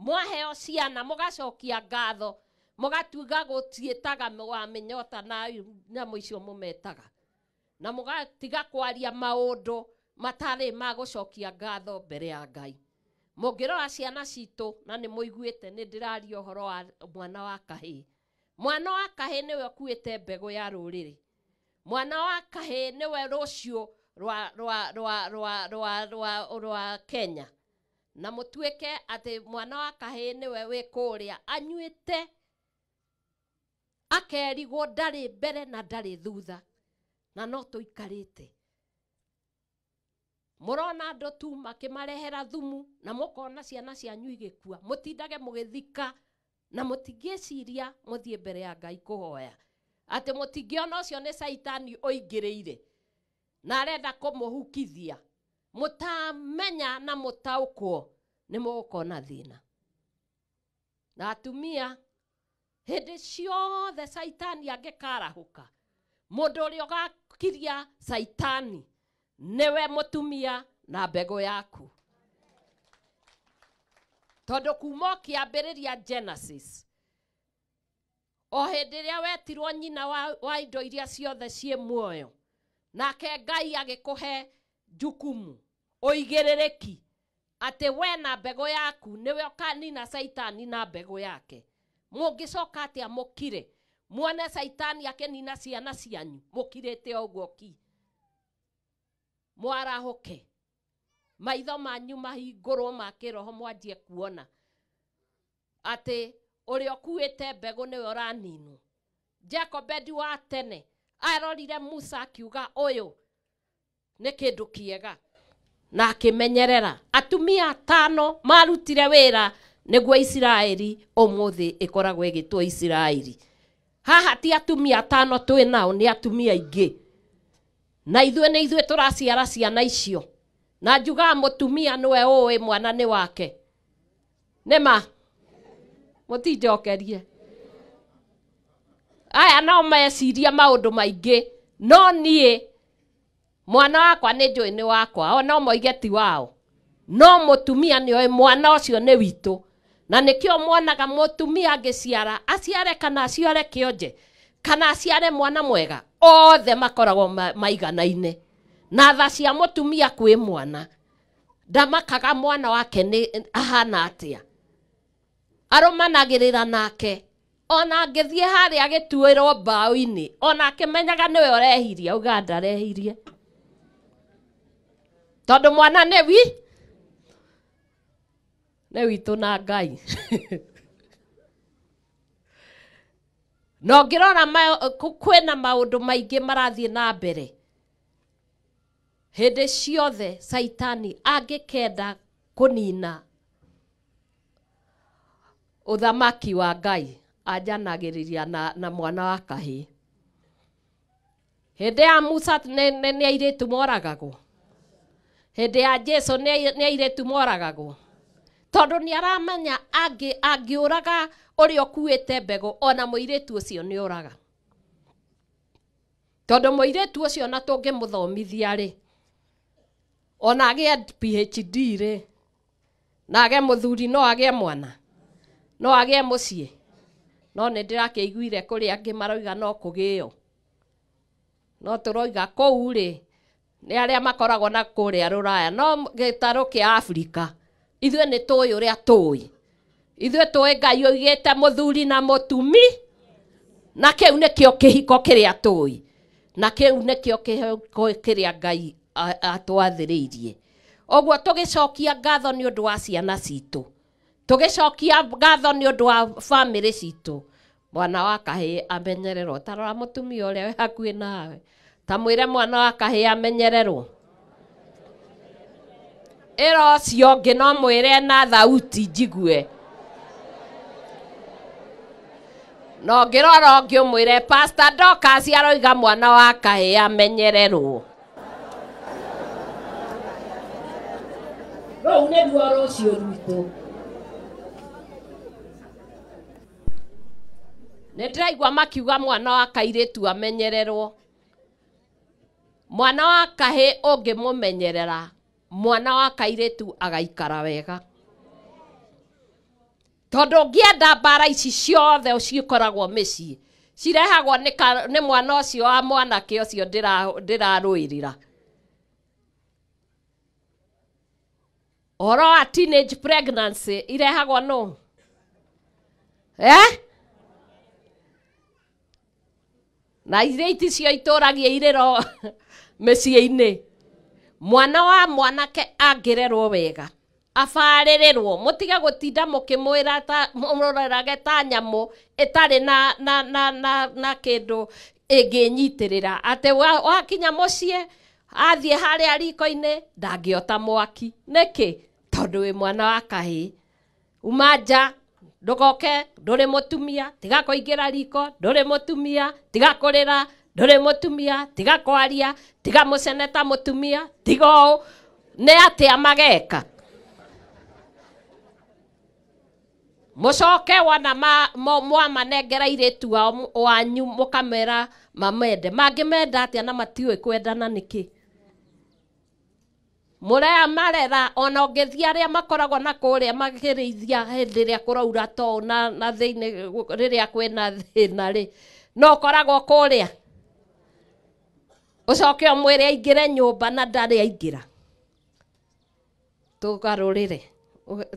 Mwaheo ciana mũgacokia ngatho, mũgatuga gũtiĩtaga wa mĩnyota na nyamũ icio mũmetaga, na mũgatiga kwaria maũndũ matarĩ ma gũcokia ngatho mbere ya Ngai. Mũngĩrora ciana citũ, na nĩ mũiguĩte nĩ ndĩraria ũhoro wa mwana wa kahĩĩ. Mwana wa kahĩĩ nĩwe ũkuĩte mbegũ ya rũrĩrĩ. Mwana wa kahĩĩ nĩwe rũciũ rwa rwa rwa rwa rwa rwa rwa Kenya. Na mũtuĩke atĩ mwana wa kahĩĩ nĩwe wĩ kũrĩa anyuĩte akerigwo ndarĩ mbere na ndarĩ thutha, na no tũikarĩte. Mũrona andũ tu makĩmarehera thumu na mũkona ciana cianyu igĩkua, mũtindage mũgĩthika na mũtingĩciria mũthiĩ mbere ya Ngai kũhoya atĩ mũtingĩona ũcio nĩ Caitani ũingĩrĩire na arenda kũmũhukithia. Mũtamenya na mũtaũkwo nĩ mũgũkona thĩna. Na atumia hĩndĩ ciothe Caitani angĩkarahũka, mũndũ ũrĩa ũgakiria Caitani nĩwe mũtumia na mbegũ yaku. Tondũ kuma ũkĩambĩrĩria Genesis, o hĩndĩ ĩrĩa wetirwo nyina wa indo iria ciothe ciĩ muoyo, nake Ngai agĩkũhe jukumu, ũigĩrĩrĩki atĩ we na mbegũ yaku nĩwe ũkanina Caitani na mbegũ yake. Mũngĩcoka atĩa mũkire muone Caitani akĩnina ciana cianyu mũkirĩte ũguo ki? Mwarahũke, maitho manyu mahingũrwo ma kĩroho, mwanjie kuona atĩ ũrĩa ũkuĩte mbegũ nĩwe ũraninwo. Jacobedi wa tene arorire Musa akiuga ũyũ nĩ kĩndũ kĩega, na akĩmenyerera. Atumia atano marutire wĩra nĩguo Isiraeli ũmũthĩ ĩkoragwo ĩgĩtwo Isiraeli. Haha ti atumia atano twĩ nao, nĩ atumia aingĩ, na ithuĩ nĩ ithuĩ tũraciara ciana icio. Na njugaga mũtumia nĩwe ũĩ mwana nĩ wake. Nĩma mũtinjokerie. Aya no meciria maũndũ maingĩ, no niĩ mwana wakwa nĩ njũĩ nĩ wakwa, o no moige ti wao, no mũtumia nĩ oĩ mwana ũcio nĩ witũ. Na nĩkĩo mwonaga mũtumia angĩciara, aciare kana aciare kĩonje kana aciare mwana mwega, othe makoragwo maiganaine. Na tha cia mũtumia kwĩ mwana, ndamakaga mwana wake nĩ ahana atĩa, arũmanagĩrĩra nake. Ona angĩthiĩ harĩa agĩtuĩrwo mbaũ-inĩ, ona akĩmenyaga nĩwe ũrehirie, auga ndarehirie, tondũ mwana nĩ witũ na Ngai. Na ũngĩrora kwĩna maũndũ maingĩ marathiĩ na mbere. Hĩndĩ ciothe Caitani angĩkenda kũnina ũthamaki wa Ngai, anjanagĩrĩria na mwana wa kahĩĩ. Hĩndĩ ya Musa nĩ airĩtu moragagwo, hĩndĩ ya Jesu nĩ airĩtu moragagwo, tondũ nĩ aramenya angĩũraga ũrĩa ũkuĩte mbegũ, ona mũirĩtu ũcio nĩ ũraga. Tondũ mũirĩtu ũcio na tũngĩmũthomithia rĩ, ona agĩe PhD rĩ, na agĩe mũthuri, no agĩe mwana, no agĩe mũciĩ. No nĩ ndĩrakĩiguire kũrĩ angĩ maroiga no kũgĩo, no tũroiga kũu rĩ nĩ arĩa makoragwo na kũrĩa rũraya, no gĩtarũ kĩa Afrika ithuĩ nĩ tũĩ ũrĩa tũĩ. Ithuĩ tũĩ Ngai oigĩte mũthuri na mũtumi, na kĩu nĩkĩo kĩhiko kĩrĩa tũĩ, na kĩu nĩkĩo kĩhiko kĩrĩa Ngai atwathĩrĩirie. Ũguo tũgĩcokia ngatho nĩ ũndũ wa ciana citũ, tũgĩcokia ngatho nĩ ũndũ wa bamĩrĩ citũ, mwana wa kahĩĩ amenyererwo. Ta rora mũtumia ũrĩa wĩ hakuhĩ nawe, ta mwĩre mwana wa kahĩĩ amenyererwo. Ĩra ũcio ũngĩ no mwĩre na thauti njigue. Na ũngĩrora ũngĩ ũmwĩre Pastor Dorcas aroiga mwana wa kahĩĩ amenyererwo. Rũu nĩruo rũciũ rwitũ. Nĩ ndĩraigua makiuga mwana wa kairĩtu amenyererwo. Mwana wa kahĩĩ ũngĩmũmenyerera, mwana wa kairĩtu agaikara wega. Tondũ ũngĩenda mbara ici ciothe cikoragwo mĩciĩ cirehagwo nĩ mwana ũcio wa mwanake ũcio ndĩrarũĩrĩra. Ũhoro wa teenage pregnancy irehagwo nũ? Na iria iticio itũragia irĩro mĩciĩ-inĩ. Mwana wa mwanake angĩrerwo wega abarĩrĩrwo, mũtige gũtinda mũkĩmwĩra ta mũrorage ta nyamũ ĩtarĩ na na na na na kĩndũ ĩngĩnyitĩrĩra, atĩ wakinya mũciĩ athiĩ harĩa riko-inĩ ndangĩota mwaki. Nĩkĩ? Tondũ wĩ mwana wa kahĩĩ. Uma nja, ndũgoke, ndũrĩ mũtumia, tiga kũingĩra riko, ndũrĩ mũtumia, tiga kũrĩra, ndũrĩ mũtumia, tiga kwaria, tiga mũcene ta mũtumia, tiga ũũ. Nĩ atĩa mageka? Mũcoke wona mwamanengera airĩtu ao wanyu mũkamera mamende. Mangĩmenda atĩa na matiũĩ kwendana nĩkĩ? Mũrea marera ona ũngĩthiĩ arĩa makoragwo na kũrĩa makĩrĩithia hĩndĩ ĩrĩa kũraura to na thĩinĩ rĩrĩa kwĩna thĩna rĩ, no ũkoragwo kũrĩa ũcoke ũmwĩre aingĩre nyũmba na ndarĩ aingĩra. Tũgarũrĩre.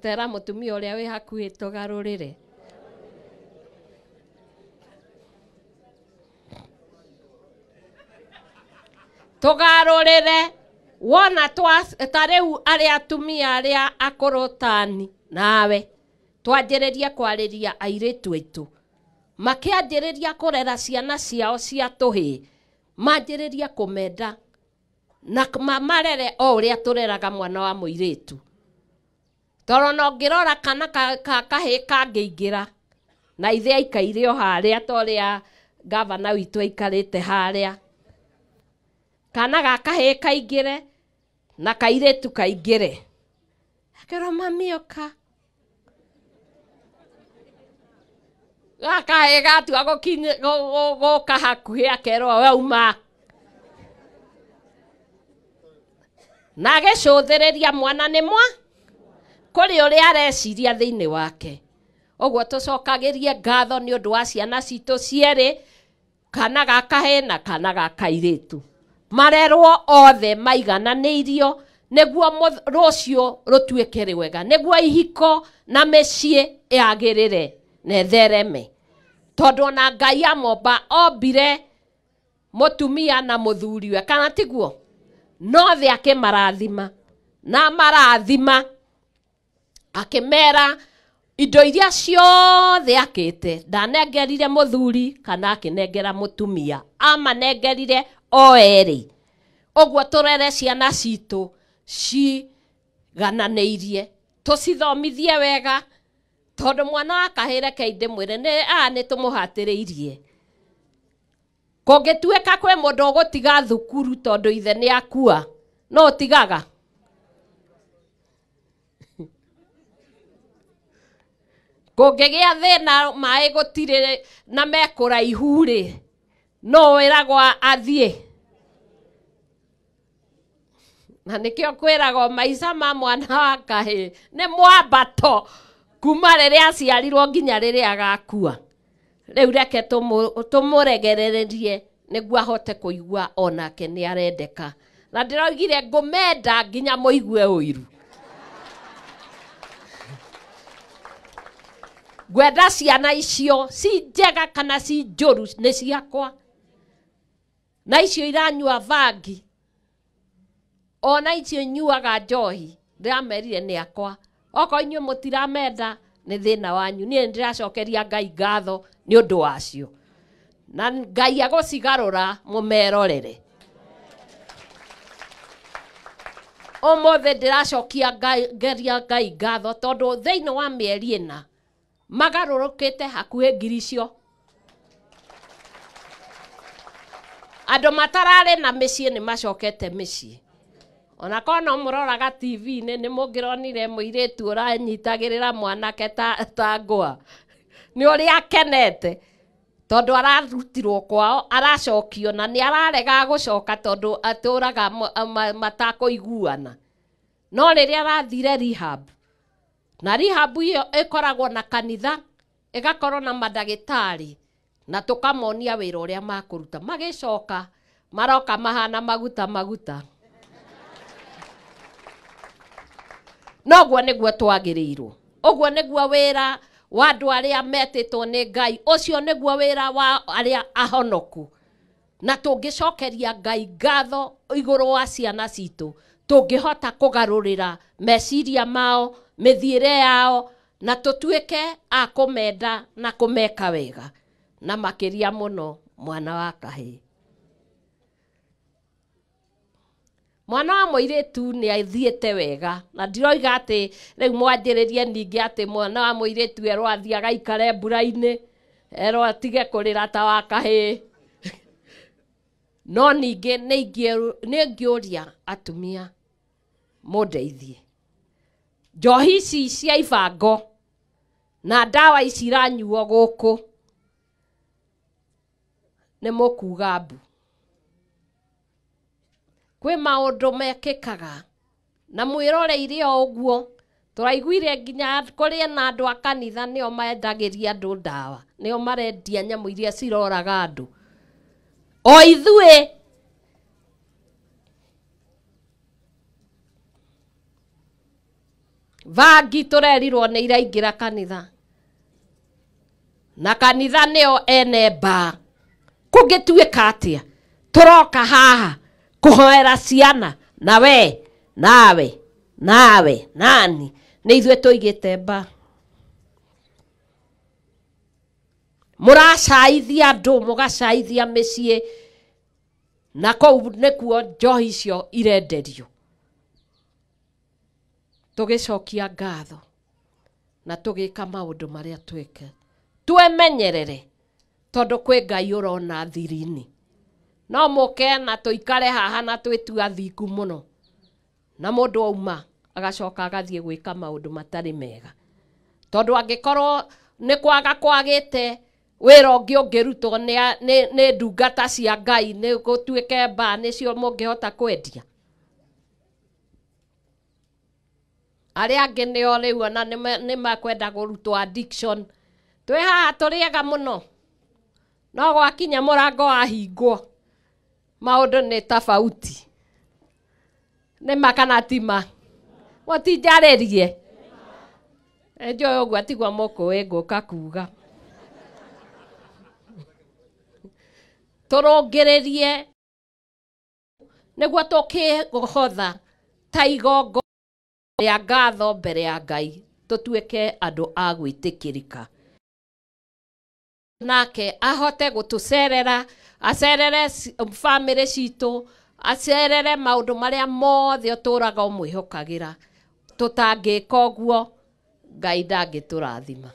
Tera mũtumia ũrĩa wĩ hakuhĩ tũgarũrĩre. Tũgarũrĩre. Wona ta rĩu arĩa atumia arĩa akũrũ tani nawe twanjĩrĩrie kwarĩria airĩtu aitũ, makĩanjĩrĩria kũrera ciana ciao cia tũhĩĩ, manjĩrĩrie kũmenda na marere o ũrĩa tũreraga mwana wa mũirĩtu. Tondũ ona ũngĩrora kana kahĩĩ kangĩingĩra na ithe aikaire o harĩa ta ũrĩa gavana witũ aikarĩte harĩa, kana ga kahĩĩ kaingĩre na kairĩtu kaingĩre, akerwo mami ũka. Gakahĩĩ gatua gũka hakuhĩ akerwo we uma. Na agĩcũthĩrĩria mwana nĩ mwa kũrĩ ũrĩa areciria thĩinĩ wake. Ũguo tũcokagĩrie ngatho nĩ ũndũ wa ciana citũ cierĩ, kana ga kahĩĩ na kana ga kairĩtu. Marerwo othe maigananĩirio nĩguo rũciũ rũtuĩke rwega, nĩguo ihiko na mĩciĩ yagĩrĩre na ĩthereme. Tondũ ona Ngai amomba ombire mũtumia na mũthuriwe, kana tiguo? No thĩ akĩmarathima na marathima akĩmera indo iria ciothe akĩte, ndanengerire mũthuri kana akĩnengera mũtumia, amanengerire o erĩ. Ũguo tũrere ciana citũ cigananĩirie, tũcithomithie wega, tondũ mwana wa kahĩĩ reke ndĩmwĩre nĩ nĩ tũmũhatĩrĩirie. Kũngĩtuĩka kwĩ mũndũ ũgũtiga thukuru tondũ ithe nĩ akua, no ũtigaga? Kũngĩgĩa thĩna maĩ gũtirĩ na mekũraihu rĩ, no wĩragwo athiĩ. Na nĩkĩo kwĩragwo maica ma mwana wa kahĩĩ nĩ mwambato kuma rĩrĩa aciarirwo nginya rĩrĩa agakua. Rĩu reke tũmũregererie nĩguo ahote kũigua onake nĩ arendeka. Na ndĩroigire ngũmenda nginya mũigue ũiru. Ngwenda ciana icio ci njega kana ci njũru nĩ ciakwa, na icio iranyua bangi ona icio inyuaga njohi, ndĩramerire nĩ akwa. Okorwo inyuĩ mũtiramenda nĩ thĩna wanyu, niĩ nĩndĩracokeria Ngai ngatho nĩ ũndũ wacio, na Ngai agũcigarũra mũmerorere. Ũmũthĩ ndĩracokia ngeria Ngai ngatho tondũ thĩinĩ wa mĩeri ĩna magarũrũkĩte hakuhĩ ngiri icio. Andũ matararĩ na mĩciĩ nĩ macokete mĩciĩ. Ona korwo no mũroraga TV-inĩ nĩ mũngĩronire mũirĩtu ũranyitagĩrĩra mwanake ta ngũa, nĩ ũrĩa akenete tondũ ararutirwo kwao, aracokio na nĩ ararega gũcoka tondũ atũraga matakũiguana. No rĩrĩa arathire rehab Na rehab ĩyo ĩkoragwo na kanitha, ĩgakorwo na mandagĩtarĩ, na tũkamonia wĩra ũrĩa makũruta. Magĩcoka maroka mahana maguta maguta. Noguo nĩguo twagĩrĩirwo. Ũguo nĩguo wĩra wa andũ arĩa metĩtwo nĩ Ngai. Ũcio nĩguo wĩra wa arĩa ahonoku. Na tũngĩcokeria Ngai ngatho igũrũ wa ciana citũ, tũngĩhota kũgarũrĩra meciria mao, mĩthiĩre yao, na tũtuĩke a kũmenda na kũmeka wega. Na makĩria mũno mwana wa kahĩĩ. Mwana wa mũirĩtu nĩ athiĩte wega, na ndiroiga atĩ rĩu mwanjĩrĩrie ningĩ atĩ mwana wa mũirĩtu erwo athiĩ agaikare mbura-inĩ, erwo atige kũrĩra ta wa kahĩĩ. No ningĩ nĩ ingĩũria atumia mũndeithie. Njohi ici cia ibango na ndawa ici iranyuo gũkũ nĩ mũkuga mbu. Kwĩ maũndũ mekĩkaga na mwĩroreire o ũguo. Tũraiguire nginya kũrĩ na andũ a kanitha nĩo mendagĩria andũ ndawa, nĩo marendia nyamũ iria ciroraga andũ. O ithuĩ bangi tũrerirwo nĩ iraingĩra kanitha, na kanitha nĩo ene mbaa. Kũngĩtuĩka atĩa tũroka haha kũhoera ciana, na we nawe nawe nani, nĩ ithuĩ tũigĩte mbaa. Mũracaithia andũ, mũgacaithia mĩciĩ, na kũu nĩkuo njohi icio irenderio. Tũgĩcokia ngatho na tũgĩka maũndũ marĩa twĩke, twemenyerere tondũ kwĩ Ngai ũrona thiri-inĩ. No mũke na tũikare haha na twĩtue athingu mũno, na mũndũ auma agacoka agathiĩ gwĩka maũndũ matarĩ mega. Tondũ angĩkorwo nĩ kwaga kwagĩte wĩra ũngĩ ũngĩrutwo nĩ ndungata cia Ngai, nĩ gũtuĩke mbaa nĩcio mũngĩhota kwendia. Arĩa angĩ nĩo rĩu ona nĩ makwenda kũrutwo addiction. Twĩ haha tũrĩega mũno, no gwakinya mũrango wahingwo maũndũ nĩ tofauti. Nĩ ma kana ti ma? Mũtinjarĩrie. Njũĩ ũguo tiguo mũkũĩ ngũka kuga. Tũrũngĩrĩrie nĩguo tũkĩhotha ta igongona rĩa ngatho mbere ya Ngai, tũtuĩke andũ a gwĩtĩkĩrĩka. Nake ahote gũtũcerera, acerere bamĩrĩ citũ, acerere maũndũ marĩa mothe ũtũraga ũmwĩhokagĩra. Tũtangĩka ũguo, Ngai ndangĩtũrathima.